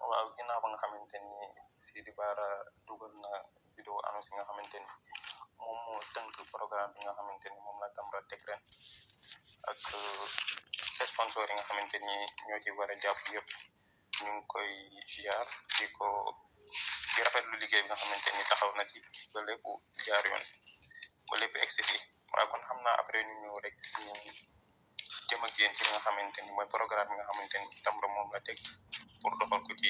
waaw ginnaaw ba nga xamante ni Sidi Bara dugal na vidéo annonce nga xamante ni moom moo tënk programme bi nga xamante ni moom la Jamra teg ren ak sponsor yi nga xamante ni ñoo ci war a jàpp yëpp ñu ngi koy ziar di rafetlu liggéey bi nga xamante ni taxaw na ci ba lépp jaar yoon ba lépp egsi fi waaw kon xam naa après ñu ñëw rek ñu jëm ak yéen ci li nga xamante ni mooy programme bi nga xamante ni Jamra moom la teg pour doxal ko ci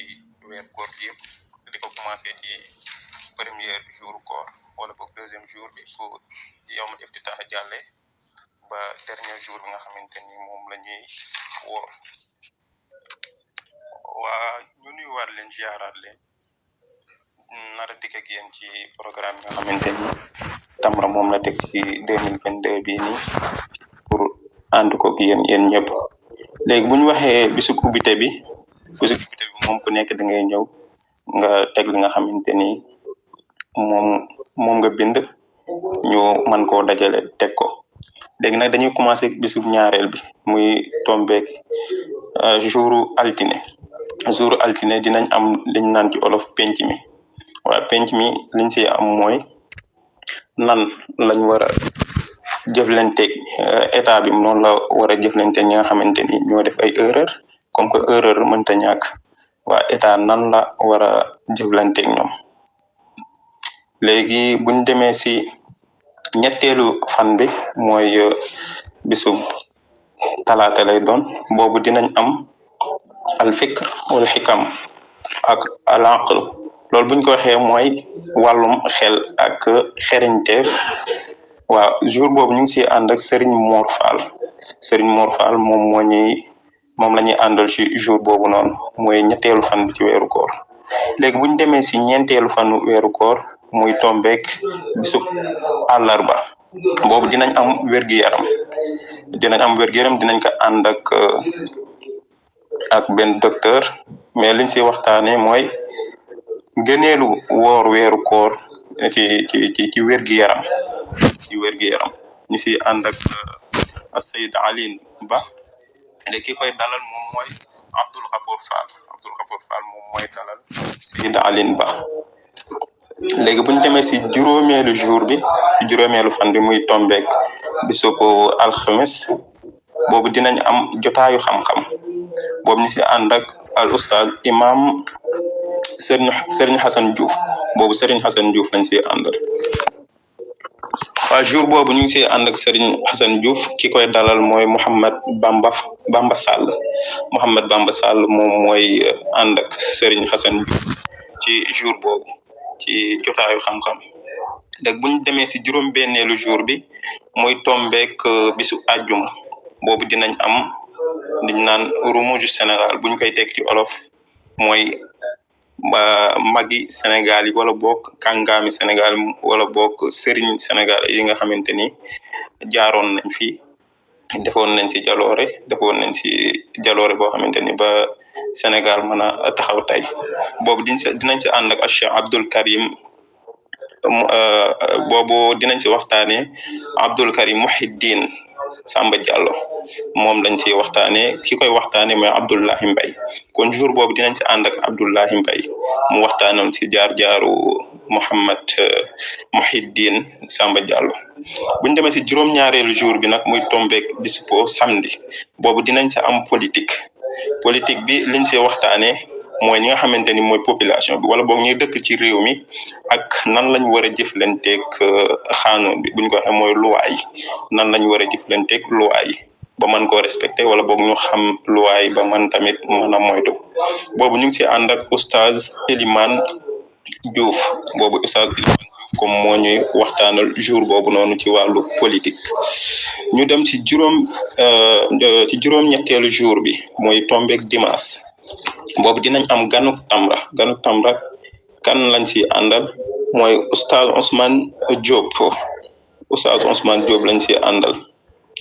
weer koor gi yëpp di ko commencé ci premier jour koor wala boog deuxième jour bi bu yow ma def di tax a jàlle ba dernier jour bi nga xamante ni moom la ñuy woor waa ñu nuyuwaat leen ziaraat leen nar a dikk ak yéen ci programme bi nga xamante ni Jamra moom la teg ci 2022 bii nii pour ànd ko ak yéen ñëpp léegi bu ñu waxee bisu ubbite bi moom ku nekk da ngay ñëw nga teg li nga xamante ni moom nga bind ñu mën koo dajale teg ko léegi nag dañuy commencé bisu ñaareel bi muy tombeek jouru altine dinañ am liñ naan ci olof penc mi waaw penc mi liñ si am mooy nan lañ war a jëflanteeg état bi noonu la war a jëflanteeg ñi nga xamante ni ñoo def ay erreur comme que erreur mënta ñàkk waa état nan la war a jëflanteeg ñoom léegi buñ demee si ñetteelu fan bi mooy bisu talaata lay doon boobu dinañ am al fikr wal xikam ak al aql loolu buñ ko waxee mooy wàllum xel ak xereñteef waaw jour boobu ñu ngi si ànd ak Serigne Mor Fall moom la ñuy àndal ci jour boobu noonu mooy ñetteelu fan bi ci weeru koor léegi buñ demee si ñeenteelu fanu weeru koor muy tombeek bisu àllarba boobu dinañ am wér-gu-yaram dinañ ko ànd ak benn docteur mais liñ si waxtaane mooy gëneelu woor weeru koor ci wér-gu-yaram ñu si ànd ak Sayid Alin Ba léegi ki koy dalal moom mooy Abdul Xafoor Fall moom mooy dalal Sayid Alin Ba léegi buñ demee si juróomeelu fan bi muy tombeek bisu ko alxames boobu dinañ am jotaayu xam-xam boobu ñu si ànd ak al ustaaz imam Serigne Hassan Diouf boobu Serigne Hassan Diouf lañ si àndal waa jour boobu ñu ngi si ànd ak Serigne Hassan Diouf ki koy dalal mooy Mouhamed Bamba Sall moom mooy ànd ak Serigne Hassan Diouf ci jour boobu ci jotaayu xam-xam léegi bu ñu demee si juróom-benneelu jour bi muy tombeek bisu àjjuma boobu dinañ am liñ naan rumuju Sénégal buñ koy teg ci olof mooy magi Sénégal yi wala bokk kàngaami Sénégal wala bokk sëriñ Sénégal yi nga xamante ni jaaroon nañ fi defoon nañ si jaloore boo xamante ni ba Sénégal mën a taxaw tey boobu dinañ si ànd ak Cheikh Abdul Karim boobu dinañ si waxtaanee Abdul Karim Muhiddin Samba Diallo moom lañ si waxtaanee ki koy waxtaanee mooy Abdoulahi Mbaye kon jour boobu dinañ si ànd ak Abdoulahi Mbaye mu waxtaanoon si jaar-jaaru Mouhamed Muhiddin Samba Diallo buñ demee si juróom-ñaareelu jour bi nag muy tombeek bisu po samedi boobu dinañ si am politique bi liñ si waxtaanee mooy ñi nga xamante ni mooy population bi wala boog ñuy dëkk ci réew mi ak nan lañ war a jëflanteeg xaanoon bi buñ ko waxee mooy luwaay nan lañ war a jëflanteeg luwaay ba mën koo respecté wala boog ñu xam luwaay ba man tamit mën a moytu boobu ñu ngi si ànd ak oustaz Elimane Diouf comme moo ñuy waxtaanal jour boobu noonu ci wàllu politique ñu dem ci juróom-ñetteelu jour bi mooy tombeek dimanche boobu dinañ am ganuk tamra kan lañ si àndal mooy oustaz Ousmane Diop lañ si àndal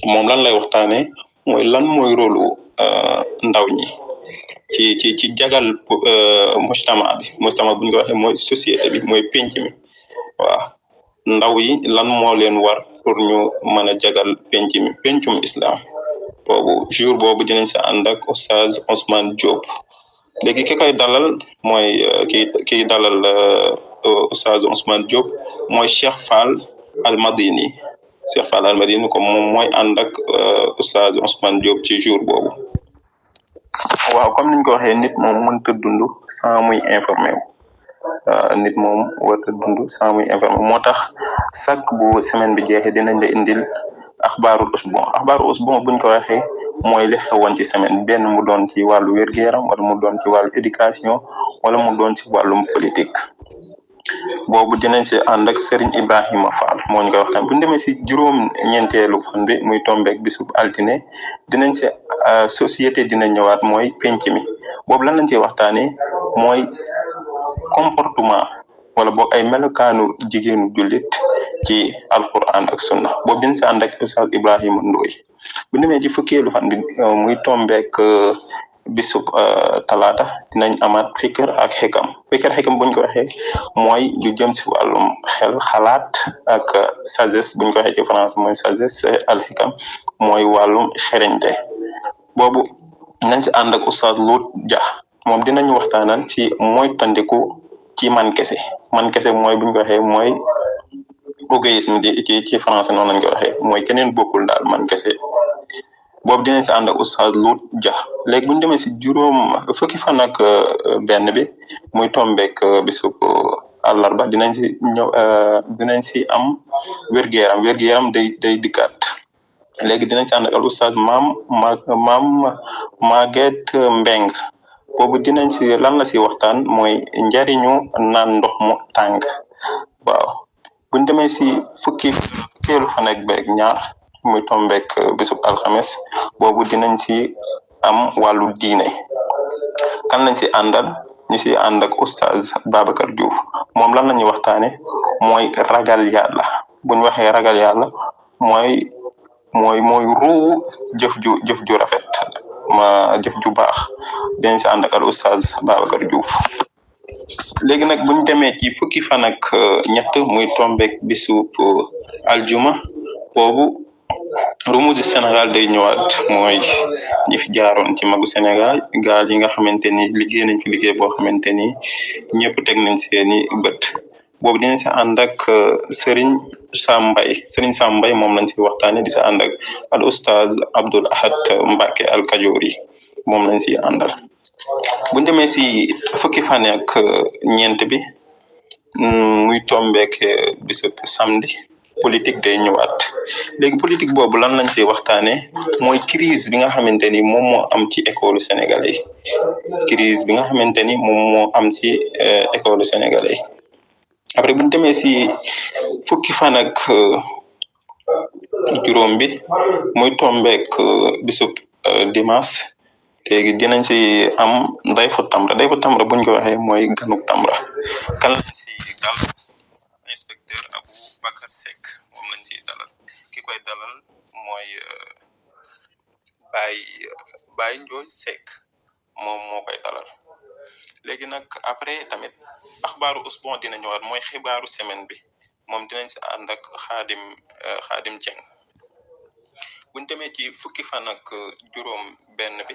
moom lan lay waxtaane mooy lan mooy rôlu ndaw ñi ci jagal mujtama bu ñu ko waxee mooy société bi mooy penc mi waaw ndaw yi lan moo leen war pour ñu mën a jagal pencum islam boobu jour boobu dinañ sa ànd ak oustaz Ousmane Diop léegi ki koy dalal mooy ki dalal Oustaz Ousmane Diop mooy Cheikh Fall Almadini. Cheikh Fall Almadini comme moom mooy ànd ak Oustaz Ousmane Diop ci jour boobu. waaw comme niñ ko waxee nit moom mënta dund sans muy informé wu. nit moom warta dund sans muy informé moo tax chaque bu semaine bi jeexee dinañ la indil axbaarul usbon buñ ko waxee mooy li xewoon ci semaine benn mu doon ci wàllu wér-gu-yaram wala mu doon ci wàllu éducation wala mu doon ci wàllum politique boobu dinañ si ànd ak Serigne Ibrahima Fall moo ñu koy waxtaan bu ñu demee si juróom-ñeenteelu fan bi muy tombeek bisub altine dinañ si société dina ñëwaat mooy penc mi boobu lan lañ ciy waxtaanee mooy comportement wala boog ay melokaanu jigéenu jullit ci alquran ak sunna boobu dinañ si ànd ak Oustaz Ibrahima Ndoye bu demee ci fukkeelu fan bi muy tombeek bisub talaata dinañ amaat fikr ak xikam buñ ko waxee mooy lu jëm si wàllum xel xalaat ak sagesse buñ ko waxee ci France mooy sagesse al xikam mooy wàllum xereñte boobu nañ si ànd ak Oustaz Lout Dia moom dinañu waxtaanal ci mooy tandiku ci man kese mooy buñ ko waxee mooy égoïsme ci français noonu lañ ko waxee mooy keneen bokkul daal man kese boobu dinañ si ànd ak Oustaz Lout Dia léegi bu ñu demee si fukki fan ak benn bi muy tombeek bisub àllarba dinañ si am wér-gu-yaram day dikkaat léegi dinañ si ànd ak Oustaz maam Maguette Mbeng boobu dinañ si lan la si waxtaan mooy njariñu naan ndox mu tàng waaw buñ demee si fukkeelu fan ak ñaar muy tombeek bisub alxames boobu dinañ si am wàllu diine kan lañ si àndal ñu si ànd ak Oustaz Babacar Diouf moom lan la ñuy waxtaane mooy ragal yàlla buñ waxee ragal yàlla mooy ruu jëf ju rafet jëf ju baax dinañ si ànd ak Oustaz Babacar Diouf léegi nag buñ demee ci fukki fan ak ñett muy tombeek bisub aljuma boobu Rumuzi Sénégal day ñëwaat mooy ñi fi jaaroon ci magu Sénégal gaal yi nga xamante ni liggéey nañ fi liggéey boo xamante ni ñëpp teg nañ seeni bët boobu dinañ si ànd ak Serigne Sam Mbaye moom lañ si waxtaane di si ànd ak al Oustaz Abdoul Ahad Mbacke al Kajoori moom lañ si àndal buñ demee si fukki fan ak ñeent bi muy tombeek bisub samedi politique day ñëwaat léegi politique boobu lan lañ ci waxtaanee mooy crise bi nga xamante ni moom moo am ci école sénégalais école sénégalais après bu ñu demee si fukki fan ak juróom bi muy tombeek bisub dimanche léegi dinañ si am dayfu tamra buñ ko waxee mooy ganuk tamra kan lañ si dal inspecteur Aboubacar Seck moom lañ ciy dalal ki koy dalal mooy Baye Njooj Seck moom moo koy dalal léegi nag après tamit axbaaru usbon dina ñëwaat mooy xibaaru semaine bi moom dinañ si ànd ak Xaadim Dieng buñ demee ci fukki fan ak juróom benn bi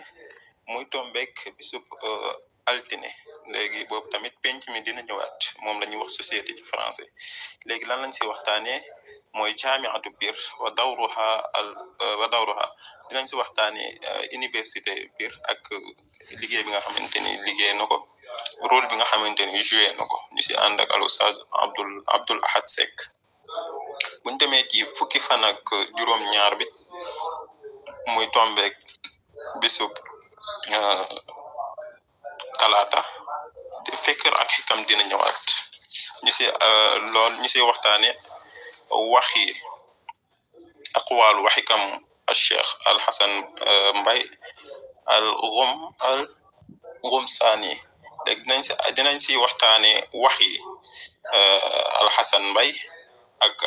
muy tombeek bisub altine léegi boobu tamit penc mi dina ñëwaat moom la ñuy wax société ci français léegi lan lañ si waxtaanee mooy jaamiatu Pire wa dawruha dinañ si waxtaanee université Pire ak liggéey bi nga xamante ni liggéey na ko rôle bi nga xamante ni joué na ko ñu si ànd ak al Oustaz Abdoul Ahad Seck buñ demee ci fukki fan ak juróom-ñaar bi muy tombeek bisub talaata fikr ak xikam dina ñëwaat ñu si waxtaane waxi aqwaal wa xikam al Cheikh Al Hassan Mbaye al Ghumsani léegi dinañ si waxtaane waxi Al Hassan Mbaye ak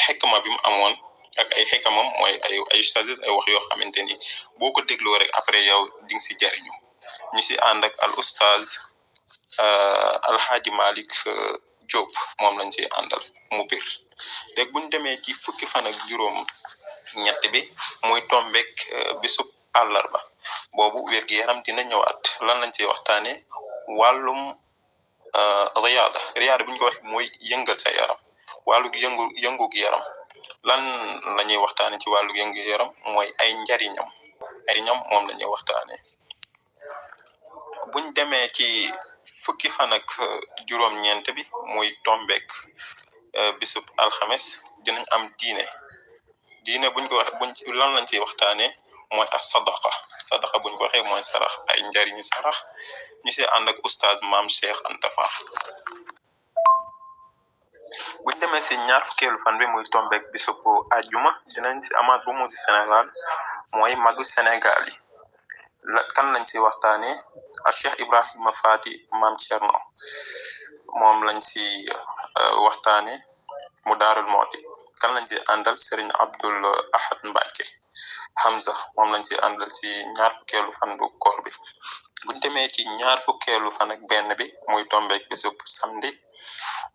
xikma bi mu amoon ak ay xikamam mooy ay sagesse ay wax yoo xamante ni boo ko dégloo rek après yow di nga si jariñu ñu si ànd ak al Oustaz Alhaji Malick Diop moom lañ si àndal mu bir léegi bu ñu demee ci fukki fan ak juróom ñett bi muy tombeek bisub àllarba boobu wér-gu-yaram dina ñëwaat lan lañ ciy waxtaane wàllum riyaada bu ñu ko waxee mooy yëngal sa yaram wàllu yëngug yaram lan la ñuy waxtaane ci wàllu yëngu yaram mooy ay njariñam moom la ñuy waxtaane buñ demee ci fukki fan ak juróom-ñeent bi muy tombeek bisub alxames dinañ am diine buñ ko wax lan lañ ciy waxtaane mooy as sadaqa buñ ko waxee mooy sarax ay njariñu sarax ñu si ànd ak oustaz maam Cheikh Anta Fall buñ demee si ñaar fukkeelu fan bi muy tombeek bisub àjjuma dinañ si amaat bu mu si Sénégal mooy magu Sénégal yi kan lañ si waxtaane ak Cheikh Ibrahima Fati maam Thierno moom lañ si waxtaane mu daarul mooti kan lañ si àndal Serigne Abdul Ahad Mbacke Hamza moom lañ si àndal ci ñaar fukkeelu fan bu koor bi buñ demee ci ñaar fukkeelu fan ak benn bi muy tombeek bisub samedi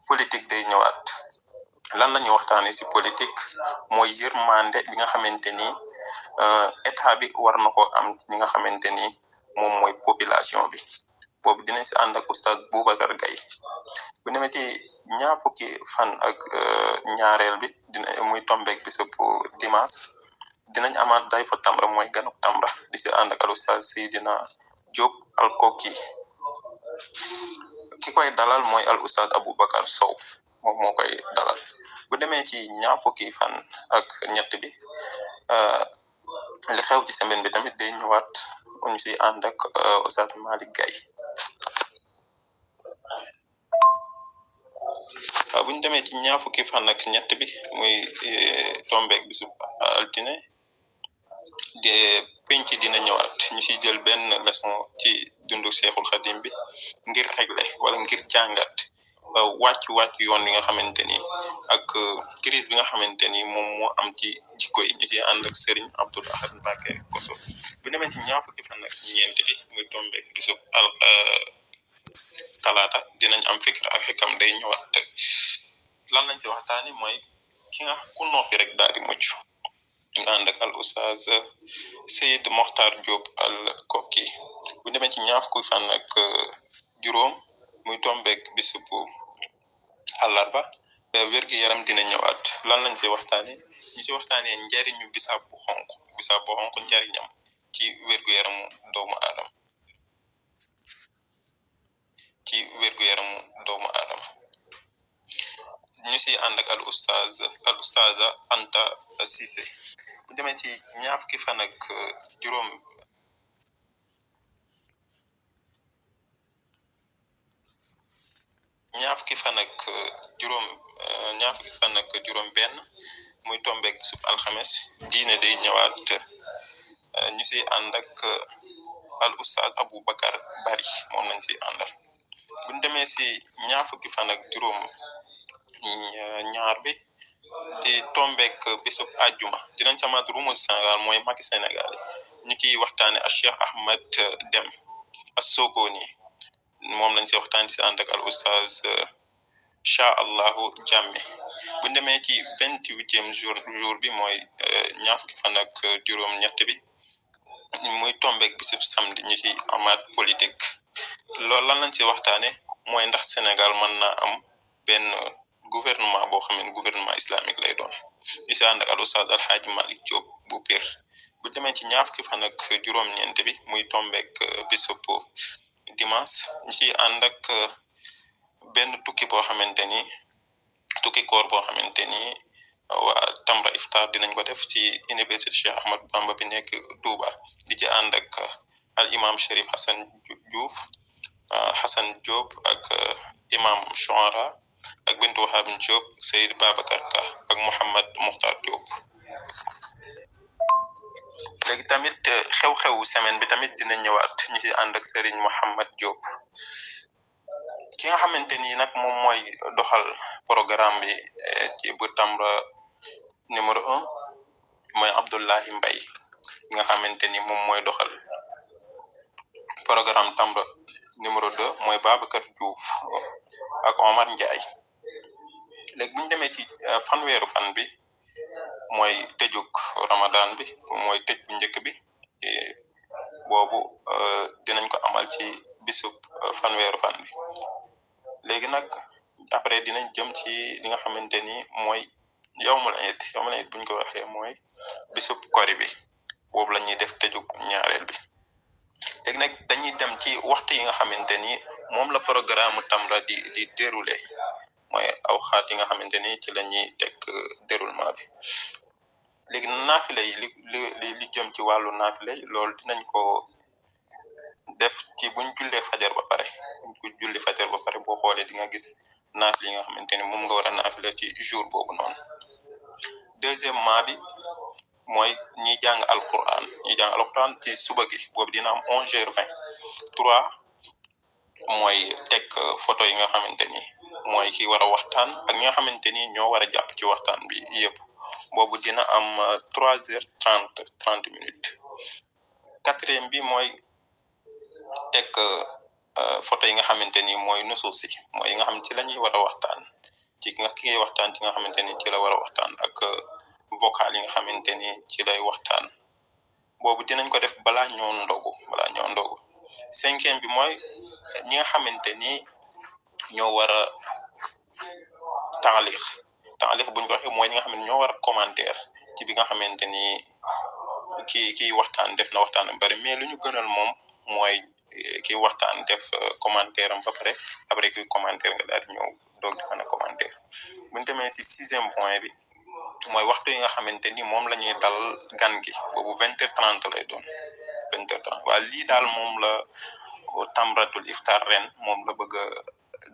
politique day ñëwaat lan la ñuy waxtaanee ci politique mooy yërmande bi nga xamante ni état bi war na ko am ci ñi nga xamante ni moom mooy population bi boobu dinañ si ànd ak oustaz Boubacar Gaye bu demee ci ñaar fukki fan ak ñaareel bi muy tombeek bisub dimanche dinañ amaat day fa tamra mooy ganuk tamra di si ànd ak al oustaz Seydina Diop al Koki ki koy dalal mooy al oustaz Aboubacar Sow moom moo koy dalal bu demee ci ñaar fukki fan ak ñett bi li xew ci semaine bi tamit day ñëwaat ñu si ànd ak oustaz Malick Gaye bu ñu demee ci ñaar fukki fan ak ñett bi muy tombeek bisu altine de penc dina ñëwaat ñu siy jël benn leçon ci dundu Seexul Xadim bi ngir régler wala ngir jàngat wàcc yoon bi nga xamante ni ak crise bi nga xamante ni moom moo am ci jikko yi ñu ci ànd ak Serigne Abdoul Ahad Mbacké Koso bu demee ci ñaar fukki fan ak ñeent bi muy tombeek bisu talaata dinañ am fikr ak xikam day ñëwaat lan lañ si waxtaani mooy ki nga ku noppi rek daal di mucc nga ànd ak al oustaz Seyd Mokhtar Diop al Koki bu demee ci ñaar fukki fan ak juróom muy tombeek bisu àllarba wér-gu-yaram dina ñëwaat lan lañ ci waxtaane ñu ci waxtaanee njariñu bisaab bu xonq njariñam ci wér-gu-yaramu doomu aadama ñu si ànd ak al ustaza Anta Cissé bu demee ci ñaar fukki fan ak juróom ñaar fukki fan ak juróom benn muy tombeek bisub alxames diine day ñëwaat ñu si ànd ak al ustaz Aboubacar Bari moom lañ si àndal buñ demee si ñaar fukki fan ak juróom ñaar bi di tombeek bisub àjjuma dinañ samaat rumu Sénégal mooy magi Sénégal ñu ciy waxtaane ak Cheikh Ahmed Dem as-Sogoni moom lañ si waxtaan si ànd ak al oustaz Cha Allahu Jàmme bu demee ci 28e jour bi mooy ñaar fukki fan ak juróom ñett bi muy tombeek bisub samedi ñu ci amaat politique loolu lan lañ si waxtaane mooy ndax Sénégal mën naa am benn gouvernement boo xam ne gouvernement islamique lay doon ñu si ànd ak al oustaz Alhaaji Malick Diop bu Pire bu demee ci ñaar fukki fan ak juróom-ñeent bi muy tombeek bisub dimanche ñu ciy ànd ak benn tukki boo xamante ni tukki koor boo xamante ni waa Tamra Iftar dinañ ko def ci université Cheikh Ahmadou Bamba bi nekk Touba di ci ànd ak al imam Cherif Hassan Diop ak imam Chouara ak Bintu Wahab Diop Seyd Babacar Ka ak Mouhammad Mokhtar Diop léegi tamit xew-xewu semaine bi tamit dina ñëwaat ñu ci ànd ak Serigne Mouhammad Diop ki nga xamante ni nag moom mooy doxal programme bi ci bu Tamra numéro 1 mooy Abdoulahi Mbaye nga xamante ni moom mooy doxal programme Tamra numéro 2 mooy Babacar Diouf ak Omar Ndiaye léegi bu ñu demee ci fanweeru fan bi mooy tëjuk Ramadan bi mooy tëj bu njëkk bi boobu dinañ ko amal ci bisub fanweeru fan bi. léegi nag après dinañ jëm ci li nga xamante ni mooy yawmul iid buñ ko waxee mooy bisub kori bi boobu la ñuy def tëjug ñaareel bi. léegi nag dañuy dem ci waxtu yi nga xamante ni moom la programme Tamra di déroulé mooy aw xaat yi nga xamante ni ci la ñuy teg déroulement bi. léegi naafile yi li jëm ci wàllu naafile yi loolu dinañ ko def ci buñ jullee fajar ba pare boo xoolee di nga gis naafile yi nga xamante ni moom nga war a naafile ci jour boobu noonu. deuxièmement bi mooy ñi jàng alquran ci suba gi boobu dina am 11h20. 3 mooy teg photo yi nga xamante ni mooy ki war a waxtaan ak ñi nga xamante ni ñoo war a jàpp ci waxtaan bi yëpp boobu dina am 3h30 minutes. 4e bi mooy teg photo yi nga xamante ni mooy nusuuf si mooy yi nga xam ci la ñuy war a waxtaan ci ki ngay waxtaan ci nga xamante ni ci la war a waxtaan ak vocal yi nga xamante ni ci lay waxtaan boobu dinañ ko def balaa ñoo ndogu. 5e bi mooy ñi nga xamante ni ñoo war a taalix buñ ko waxee mooy ñi nga xam ne ñoo war a commentaire ci bi nga xamante ni kii waxtaan def na waxtaan am bari mais lu ñu gënal moom mooy kii waxtaan def commentaire am ba pare après kii commentaire nga daal di ñëw doog di mën a commentaire. buñ demee ci 6e point bi mooy waxtu yi nga xamante ni moom la ñuy dal gan gi boobu 20h30 lay doon 20h30 waaye lii daal moom la Tamratul Iftar ren moom la bëgg a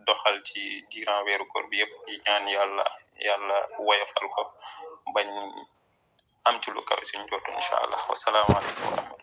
doxal ci durant weeru koor bi yëpp di ñaan yàlla woyofal ko bañ am ci lu kaw suñu jot incha allah wasalaamaaleykum wa rahmatulah